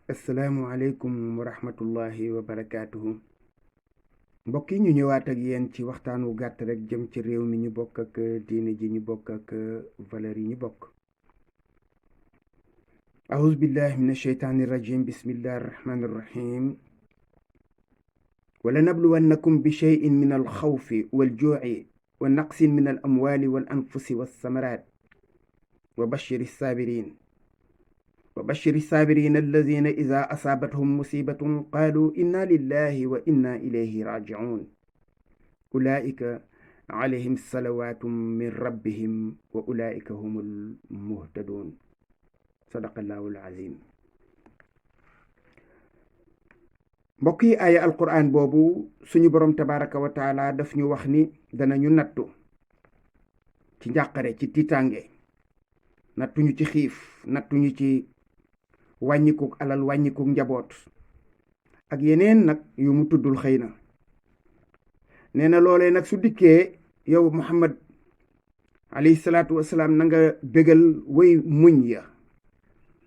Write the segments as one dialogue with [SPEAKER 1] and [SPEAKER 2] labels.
[SPEAKER 1] asalaamualeykum wa rahmatullahi wa barakaatuhu. mbokk yi ñu ñëwaat ak yéen ci waxtaan wu gàtt rek jëm ci réew mi ñu bokk ak diine ji ñu bokk ak valeur yi ñu bokk. aouzu billahi min asheytaani rajim bismillahi arrahmani arrahim. wala nabluwannakum bi cheyin min alxawfi waljuuci wa naqsin min al amwali wal anfusi walsamaraat wa bashiri sabirin وبشر الصابرين الذين إذا أصابتهم مصيبة قالوا إنا لله وإنا إليه راجعون أولئك عليهم صلوات من ربهم وأولئك هم المهتدون صدق الله العظيم. mbokk yi aaya alquran boobu suñu borom tabaraka wa taala daf ñu wax ni danañu nattu ci njàqare ci tiitaange, nattuñu ci xiif, nattuñu ci wàññikuk alal, wàññikuk njaboot ak yeneen nag yu mu tuddul xëy na. nee na loolee nag su dikkee yow Muhammad alayhi salaatu wasalaam na nga bégal way muñ ya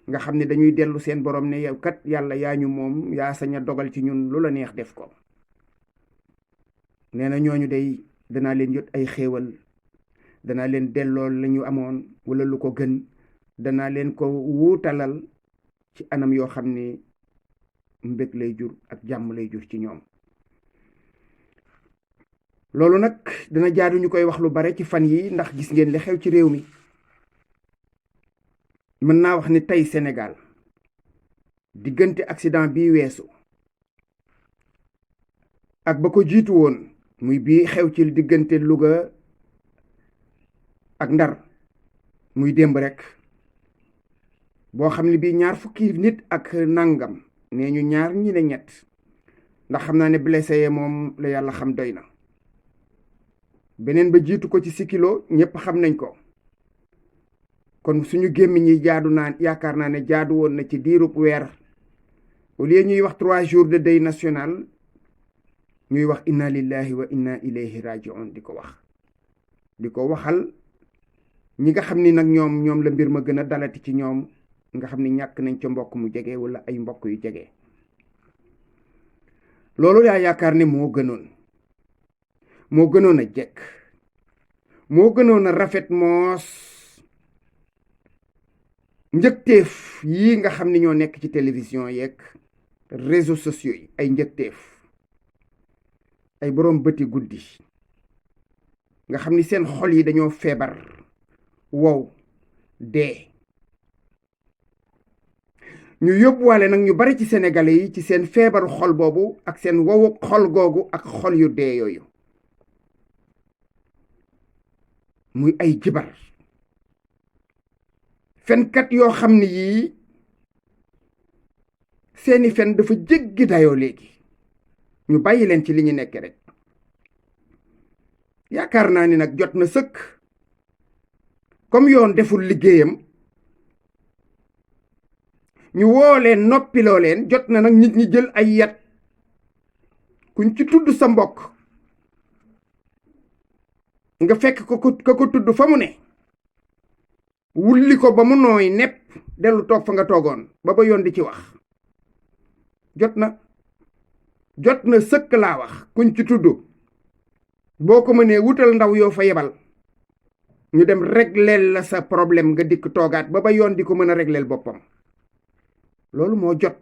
[SPEAKER 1] nga xam ne dañuy dellu seen borom ne yow kat yàlla yaa ñu moom, yaa sañ a dogal ci ñun lu la neex def ko. nee na ñooñu day danaa leen yot ay xéewal, danaa leen delloo la ñu amoon wala lu ko gën, danaa leen ko wuutalal ci anam yoo xam ne mbég lay jur ak jàmm lay jur ci ñoom. loolu nag dana jaadu ñu koy wax lu bare ci fan yi, ndax gis ngeen li xew ci réew mi. mën naa wax ni tey Sénégal diggante accident bii weesu ak ba ko jiitu woon muy bii xew ci diggante Louga ak Ndar muy démb rek, boo xam ne bii ñaar fukki nit ak nangam, nee ñu ñaar ñi ne ñett, ndax xam naa ne blessé ye moom la yàlla xam doy na. beneen ba jiitu ko ci Sikilo ñëpp xam nañ ko. kon suñu gémmiñ ñi jaadu naa, yaakaar naa ne jaadu woon na ci diirub weer, au lieu ñuy wax 3 jours de deuil national, ñuy wax inna lillahi wa inna ilayhi rajiun, di ko wax, di ko waxal ñi nga xam ni nag ñoom la mbir ma gën a dalati ci ñoom, nga xam ni ñàkk nañ ca mbokk mu jege wala ay mbokk yu jege. loolu yaa yaakaar ne moo gënoon a jekk, moo gënoon a rafet moos njëkteef yi nga xam ni ñoo nekk ci télévision yeeg réseaux sociaux yi, ay njëkteef, ay boroom bëti guddi nga xam ni seen xol yi dañoo feebar wow dee. ñu yóbbuwaale nag ñu bari ci sénégalais yi ci seen feebaru xol boobu ak seen wowu xol googu ak xol yu dee yooyu, muy ay jibar fenkat yoo xam ne yii seeni fen dafa jéggi dayoo léegi. ñu bàyyi leen ci li ñu nekk rek. yaakaar naa ni nag jot na sëkk, comme yoon deful liggéeyam, ñu woo leen, noppiloo leen. jot na nag nit ñi jël ay yat, kuñ ci tudd sa mbokk nga fekk ko tudd fa mu ne, wulli ko ba mu nooy nepp, dellu toog fa nga toogoon ba yoon di ci wax. jot na sëkk laa wax. kuñ ci tudd boo ko mënee wutal ndaw yoo fa yebal, ñu dem régleel la sa problème, nga dikk toogaat ba yoon di ko mën a régleel boppam. loolu moo jot,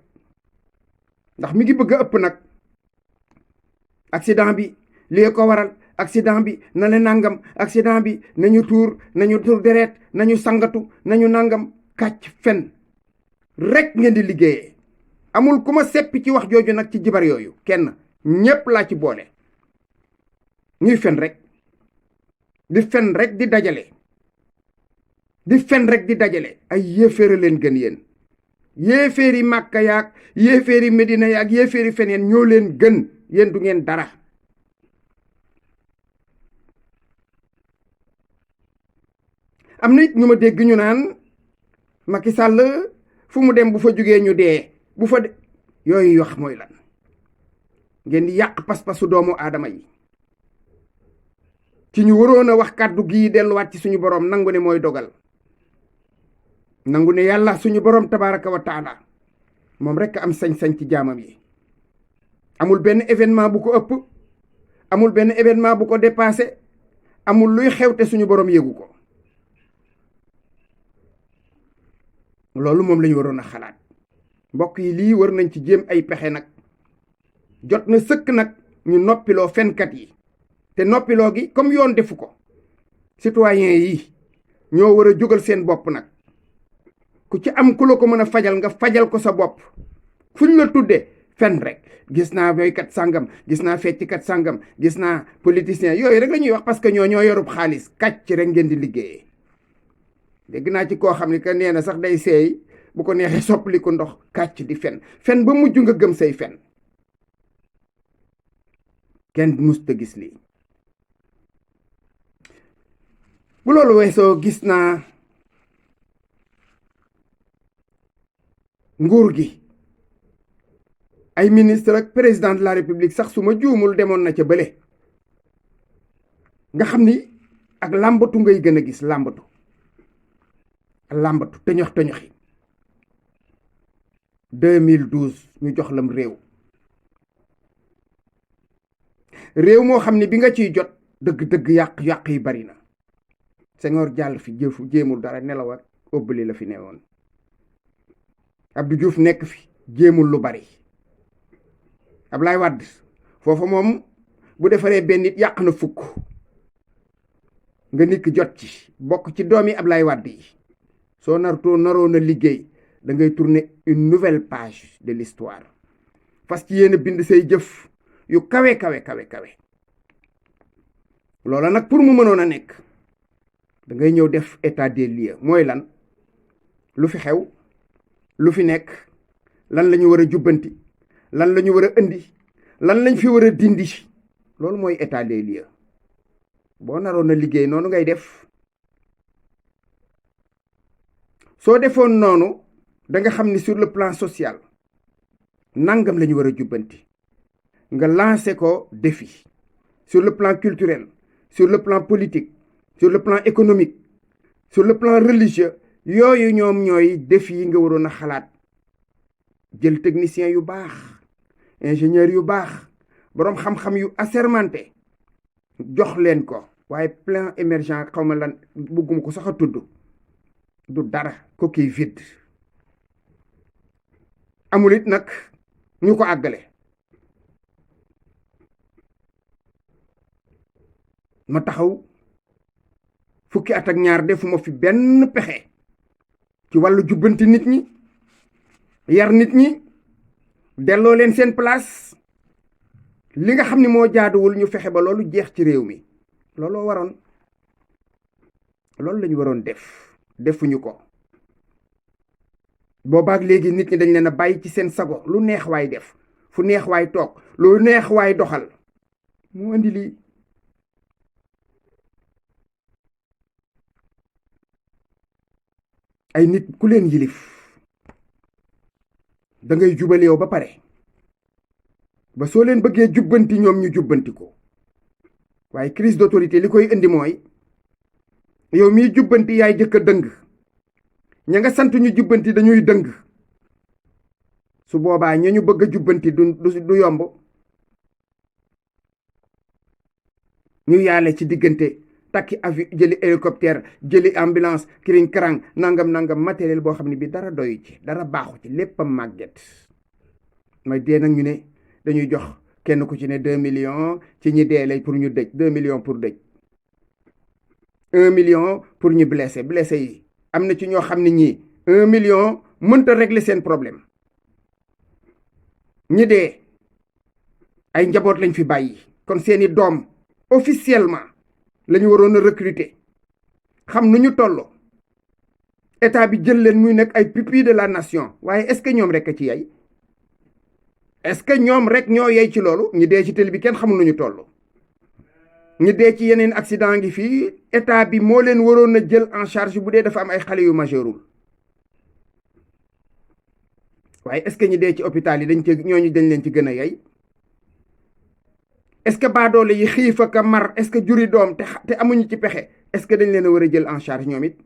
[SPEAKER 1] ndax mi ngi bëgg a ëpp nag. accident bi li ko waral, accident bi na le nangam, accident bi nañu tuur deret, nañu sangatu, nañu nangam. kàcc fen rek ngeen di liggéeyee. amul ku ma seppi ci wax jooju nag ci jibar yooyu, kenn, ñépp laa ci boole. ñuy fen rek di fen rek di dajale, di fen rek di dajale. ay yéeféera leen gën yéen. yéeféeri Màkka yaag yéeféeri Medina yaag yéeféeri feneen ñoo leen gën. yéen du ngeen dara. am na it ñu ma dégg ñu naan Macky Sall fu mu dem bu fa jógee ñu dee, bu fa yooyu wax mooy lan? ngeen di yàq pas-pasu doomu aadama yi ci ñu waroon a wax kàddu gii delluwaat ci suñu boroom, nangu ne mooy dogal, nangu ne yàlla suñu boroom tabaraka wa taala moom rekk am sañ-sañ ci jaamam yi. amul benn événement bu ko ëpp, amul benn événement bu ko dépassé, amul luy xew te suñu borom yéegu ko. loolu moom lañu waroon a xalaat. mbokk yi lii war nañ ci jéem ay pexe nag. jot na sëkk nag ñu noppiloo fenkat yi, te noppiloo gi comme yoon defu ko. citoyen yi ñoo war a jógal seen bopp nag. ku ci am ku la ko mën a fajal nga fajal ko sa bopp. fu ñu la tuddee fen rek gis naa boykat sàngam, gis naa fecckat sàngam, gis naa politicien, yooyu rek la ñuy wax parce que ñoo yorub xaalis. kàcc rek ngeen di liggéeyee. dégg naa ci koo xam ne que nee na sax day seey bu ko neexee soppali ko ndox. kàcc di fen ba mujj nga gëm say fen. kenn musta gis lii. bu loolu weesoo gis naa nguur gi ay ministre ak président de la république sax su ma juumul demoon na ca bële nga xam ni ak làmbatu ngay gën a gis. làmbatu tëñoxi 2012 ñu jox lam réew moo xam ne bi nga ciy jot dëgg-dëgg yàq yi bari na. Senghor jàll fi jéemul dara, nelaw ak óbbali la fi newoon. Abdou Diouf nekk fi jéemul lu bari. Ablaye Wade foofu moom bu defaree benn nit yàq na fukk. nga nikk jot ci bokk ci doomi Ablaye Wade yi. soo naroon a liggéey da ngay tourner une nouvelle page de l'histoire. fas ci yéen bind say jëf yu kawe. loola nag pour mu mënoon a nekk da ngay ñëw def état des lieux. mooy lan? lu fi xew, lu fi nekk, lan la ñu war a jubbanti, lan la ñu war a indi, lan lañ fi war a dindi. loolu mooy état des lieux. boo naroon a liggéey noonu ngay def. soo defoon noonu da nga xam ni sur le plan social nangam la ñu war a jubbanti. nga lancé ko défi. sur le plan culturel, sur le plan politique, sur le plan économique, sur le plan religieux, yooyu ñoom ñooy défi yi nga waroon a xalaat. jël technicien yu baax, ingénieur yu baax, boroom xam-xam yu assermenté jox leen ko. waaye plan émergent xaw ma lan bëgguma ko sax a tudd. du dara, coquille vide. amul it nag ñu ko àggale. ma taxaw fukki at ak ñaar defuma fi benn pexe ci wàllu jubbanti nit ñi, yar nit ñi, delloo leen seen place. li nga xam ni moo jaaduwul ñu fexe ba loolu jeex ci réew mi. looloo waroon, loolu lañu waroon defuñu ko. boobaak léegi nit ñi dañ leen a bàyyi ci seen sago. lu neex waay def, fu neex waay toog, lu neex waay doxal. mu andi lii. ay nit ku leen yilif da ngay jubal yow ba pare ba soo leen bëggee jubbanti ñoom ñu jubbanti ko. waaye crise d'autorité li koy indi mooy yow miy jubbanti yaay jëkk a dëng, ña nga sant ñu jubbanti dañuy dëng. su boobaa ña ñu bëgg a jubbanti du yomb. ñu yaale ci diggante takki avion, jëli hélicoptère, jëli ambulance, kiring karang, nangam matériel boo xam ne bi dara doyu ci, dara baaxu ci, lépp a màgget. may dee nag ñu ne dañuy jox kenn ku ci ne 2 millions ci ñi dee lay pour ñu dëj. 2 millions pour dëj, 1 million pour ñu blessé yi. am na ci ñoo xam ne ñii 1 million mënta régler seen problème. ñi dee ay njaboot lañ fi bàyyi. kon seeni doom officiellement lañu waroon a recruter, xam nu ñu toll. état bi jël leen muy nekk ay pupilles de la nation. waaye est-ce que ñoom rek a ci yey? est-ce que ñoom rek ñoo yey ci loolu? ñi dee ci télé bi kenn xamul nu ñu toll. ñi dee ci yeneen accident ngi fii. état bi moo leen waroon a jël en charge bu dee dafa am ay xale yu majeurul. waaye est-ce que ñi dee ci hôpital yi ñooñu dañ leen ci gën a yey? est-ce que baadoole yi xiif ak mar, est-ce que juri doom te amuñu ci pexe, est-ce que dañ leen a war a jël en charge ñoom it?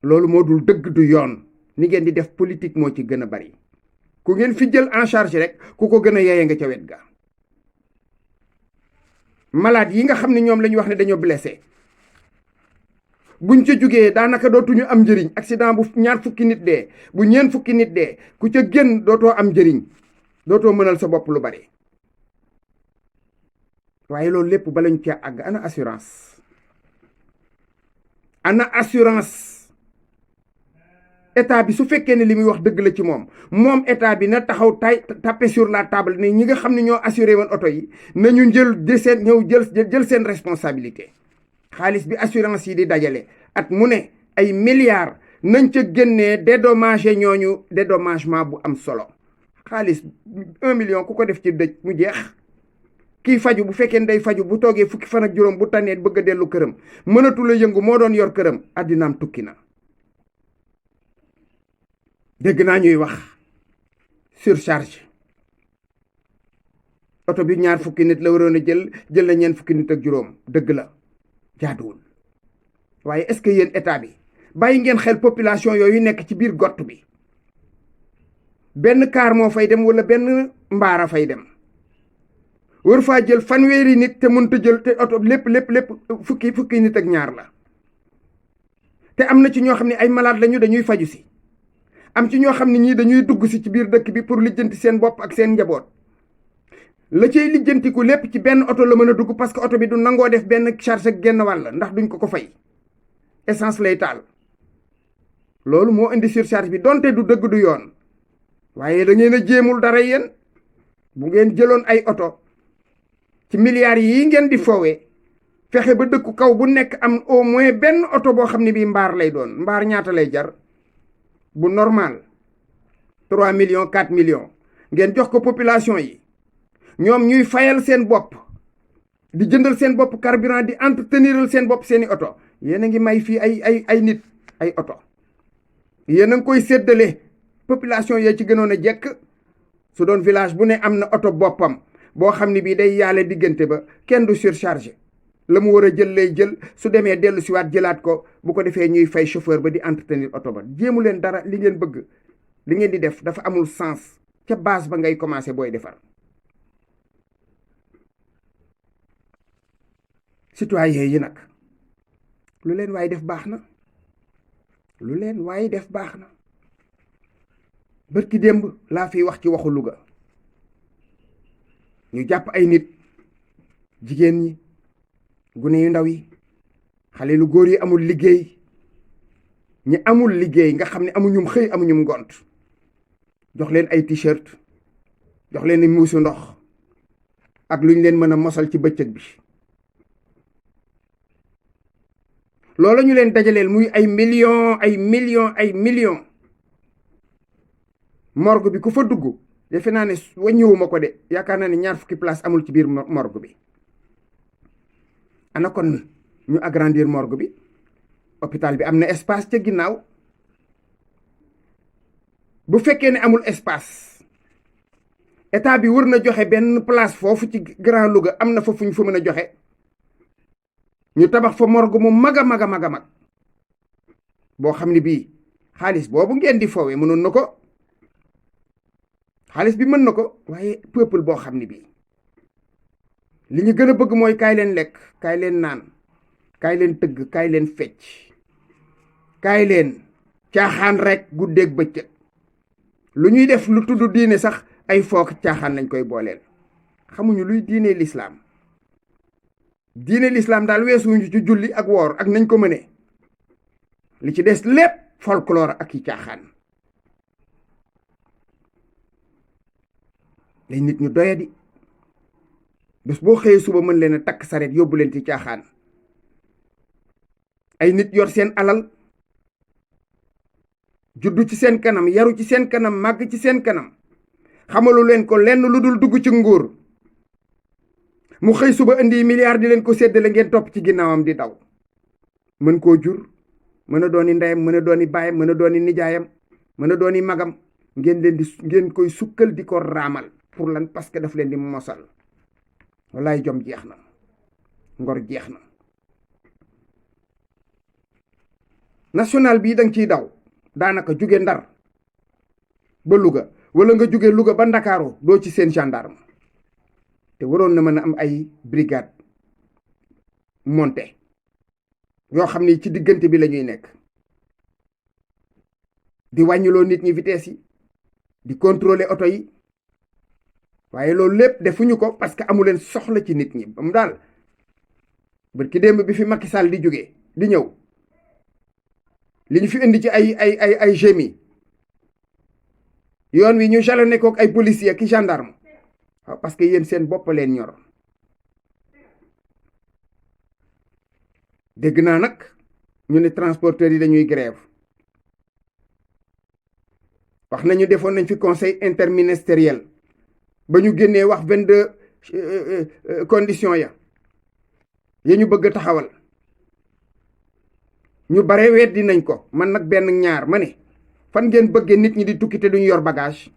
[SPEAKER 1] loolu moo dul dëgg, du yoon. ni ngeen di def politique moo ci gën a bari. ku ngeen fi jël en charge rek ku ko gën a yeye nga ca wet ga. malade yi nga xam ne ñoom la ñu wax ne dañoo blessé buñ ca jugee daanaka dootuñu am njëriñ. accident bu ñaar fukki nit dee bu ñeen fukki nit dee ku ca génn dootoo am njëriñ, dootoo mënal sa bopp lu bari. waaye loolu lépp balañ ca àgg ana assurance, ana assurance. état bi su fekkee ne li muy wax dëgg la ci moom état bi na taxaw taper sur la table ne ñi nga xam ne ñoo assuré woon oto yi nañu jël seen responsabilité. xaalis bi assurance yi di dajale at mu ne ay milliards nañ ca génnee dédommagé ñooñu dédommagement bu am solo. xaalis 1 million ku ko def ci dëj mu jeex. kii faju bu fekkee ne day faju bu toogee fukki fan ak juróom bu tànnee bëgg a dellu këram mënatu la yëngu moo doon yor këram àddinaam tukki na. dégg naa ñuy wax surcharge. oto bi ñaar fukki nit la waroon a jël na ñeent fukki nit ak juróom. dëgg la jaaduwul. waaye est-ce que yéen état bi bàyyi ngeen xel population yooyu nekk ci biir gott bi. benn kaar moo fay dem wala benn mbaara fay dem. war faa jël fanweeri nit te mënta jël te oto lépp fukki nit ak ñaar la. te am na ci ñoo xam ne ay malade lañu dañuy faju si. am ci ñoo xam ne ñii dañuy dugg si ci biir dëkk bi pour lijjanti seen bopp ak seen njaboot. la cay lijjantiku lépp ci benn oto la mën a dugg parce que oto bi du nangoo def benn charge ak genn wàll ndax duñ ko fay. essence lay taal. loolu moo indi surcharge bi donte du dëgg du yoon. waaye da ngeen a jéemul dara yéen. bu ngeen jëloon ay oto ci milliards yi ngeen di foowee fexe ba dëkku kaw bu nekk am au moins benn oto boo xam ne bii mbaar lay doon. mbaar ñaata lay jar bu normal 3 millions 4 millions ngeen jox ko population yi ñoom ñuy fayal seen bopp di jëndal seen bopp carburant di entreteniral seen bopp seeni oto. yéen a ngi may fii ay nit ay oto. yéen a ngi koy séddale population yee ci gënoon a jekk. su doon village bu ne am na oto boppam boo xam ne bii day yaale diggante ba kenn du surchargé. la mu war a jël lay jël su demee dellu siwaat jëlaat ko bu ko defee ñuy fay chauffeur ba di entretenir oto ba. jéemu leen dara li ngeen bëgg li ngeen di def dafa amul sens. ca base ba ngay commencé booy defar. citoyen yi nag lu leen waaye def baax na. lu leen waaye def baax na. bërki démb laa fiy wax ci waxu Louga ñu jàpp ay nit jigéen ñi gune yu ndaw yi xale lu góor yi amul liggéey. ñi amul liggéey nga xam ne amuñum xëy amuñum ngont jox leen ay t-shirt jox leen i muusu ndox ak luñ leen mën a mosal ci bëccëg bi. loolu ñu leen dajaleel muy ay millions. morgue bi ku fa dugg defe naa ne wàññiwuma ko de yaakaar naa ne 20 place amul ci biir morgue bi. ana kon ñu agrandir morgue bi. hôpital bi am na espace ca ginnaaw. bu fekkee ne amul espace état bi wër na joxe benn place foofu ci Grand Louga am na fa fu ñu fa mën a joxe. ñu tabax fa morgue mu mag a mag boo xam ne bii xaalis boobu ngeen di foowee mënoon na ko. xaalis bi mën na ko waaye peuple boo xam ne bii li ñu gën a bëgg mooy kaay leen lekk kaay leen naan kaay leen tëgg kaay leen fecc kaay leen caaxaan rek guddeeg bëccëg. lu ñuy def lu tudd diine sax ay fook caaxaan lañ koy booleel. xamuñu luy diine lislaam. diine lislaam daal weesuñu ci julli ak woor ak nañ ko mëne. li ci des lépp folklore ak i caaxaan. day nit ñu doyadi bés boo xëyee suba mën leen a takk sareet yóbbu leen ci caaxaan. ay nit yor seen alal juddu ci seen kanam yaru ci seen kanam màgg ci seen kanam xamalu leen ko lenn lu dul dugg ci nguur. mu xëy suba indi milliard di leen ko séddale ngeen topp ci ginnaawam di daw. mën koo jur mën a dooni ndeyam mën a dooni baayam mën a dooni nijaayam mën a dooni magam ngeen koy sukkal di ko raamal. pour lan parce que daf leen di mosal. wallaay jom jeex na ngor jeex na. national bii danga ciy daw daanaka jóge Ndar ba Louga wala nga jóge Louga ba Ndakaaru doo ci seen gendarme te waroon na mën a am ay brigade monté yoo xam ni ci diggante bi la ñuy nekk di wàññiloo nit ñi vitesse yi di contrôler oto yi waaye loolu lépp defuñu ko parce que amu leen soxla ci nit ñi ba mu daal barki démb bi fi Macky Sall di jógee di ñëw li ñu fi indi ci ay gémi yoon wi ñu jalonné ko ak ay policier ki gendarme waaw parce que yéen seen bopp leen ñor dégg naa nag ñu ne transporteurs yi dañuy grève wax nañu defoon nañ fi conseil interministériel ba ñu génnee wax 22 conditions ya ñu bëgg taxawal ñu bare weddi nañ ko man nag benn ñaar ma ne fan ngeen bëggee nit ñi di tukki te duñu yor bagage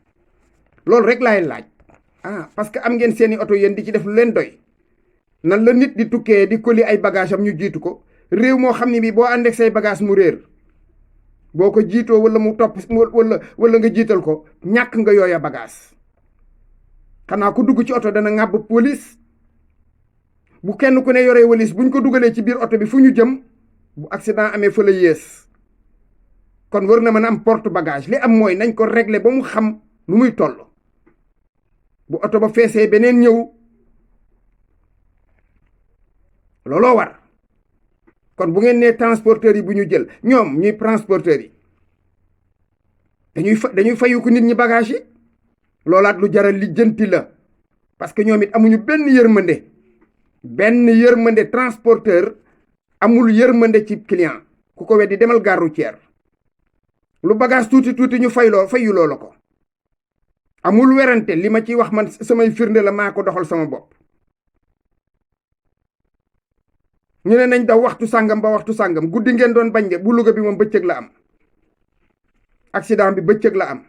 [SPEAKER 1] loolu rek laay laaj parce que am ngeen seeni oto yéen di ci def lu leen doy nan la nit di tukkee di colis ay bagage am ñu jiitu ko réew moo xam ne bii boo ànd ak say bagage mu réer boo ko jiitoo wala mu topp wala nga jiital ko ñàkk nga yooya bagage xanaa ku dugg ci oto dana ŋàbb police bu kenn ku ne yoree walis buñ ko dugalee ci biir oto bi fu ñu jëm bu accident amee fa la yées kon war na mën a am porte bagage li am mooy nañ ko régler ba mu xam nu muy toll bu oto ba feesee beneen ñëw looloo war kon bu ngeen nee transporteurs yi bu ñu jël ñoom ñuy transporteurs yi dañuy fayu ko nit ñi bagage yi loolaat lu jaral lijjanti la parce que ñoom it amuñu benn yërmande transporteur amul yërmande ci client ku ko weddi demal gare routière lu bagage tuuti ñu fayu loo la ko amul werante li ma ci wax man samay firnde la maa ko doxal sama bopp ñu ne nañ daw waxtu sàngam ba waxtu sàngam guddi ngeen doon bañ de bu Louga bi moom bëccëg la am accident bi bëccëg la am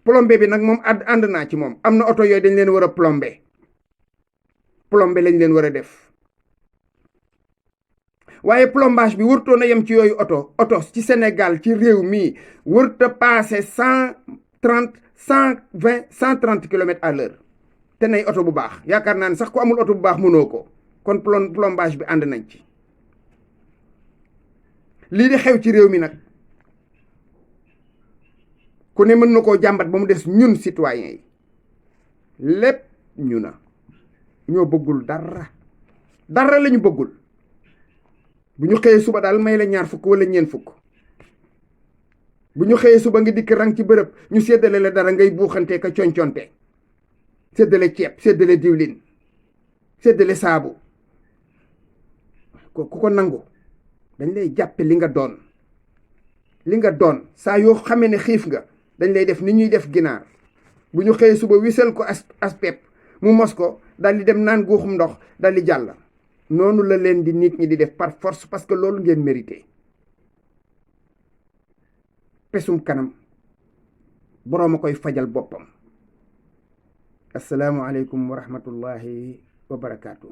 [SPEAKER 1] plombé bi nag moom ànd naa ci moom am na oto yooyu dañ leen war a plombé lañ leen war a def waaye plombage bi wërtoon na yem ci yooyu oto ci Sénégal ci réew mii wërta passé 130 kilomètres à l'heure te nay oto bu baax yaakaar naa ne sax ku amul oto bu baax mënoo ko kon plombage bi ànd nañ ci lii di xew ci réew mi nag ku ne mën na koo jàmbat ba mu des ñun citoyens yi lépp ñoo bëggul dara lañu bëggul bu ñu xëyee suba daal may la 2 fukk wala 4 fukk bu ñu xëyee suba nga dikk rang ci bërëb ñu séddale la dara ngay buuxante ka conconte séddale ceeb séddale diwlin séddale saabu ku ko nangu dañ lay jàppe li nga doon saa yoo xamee ne xiif nga dañ lay def ni ñuy def ginaar bu ñu xëyee suba wisal ko as pepp mu mos ko dal di dem naan guuxum ndox dal di jàll noonu la leen di nit ñi di def par force parce que loolu ngeen mérité pesum kanam boroom a koy fajal boppam asalaamu aleykum wa rahmatullahi wa barakaatu.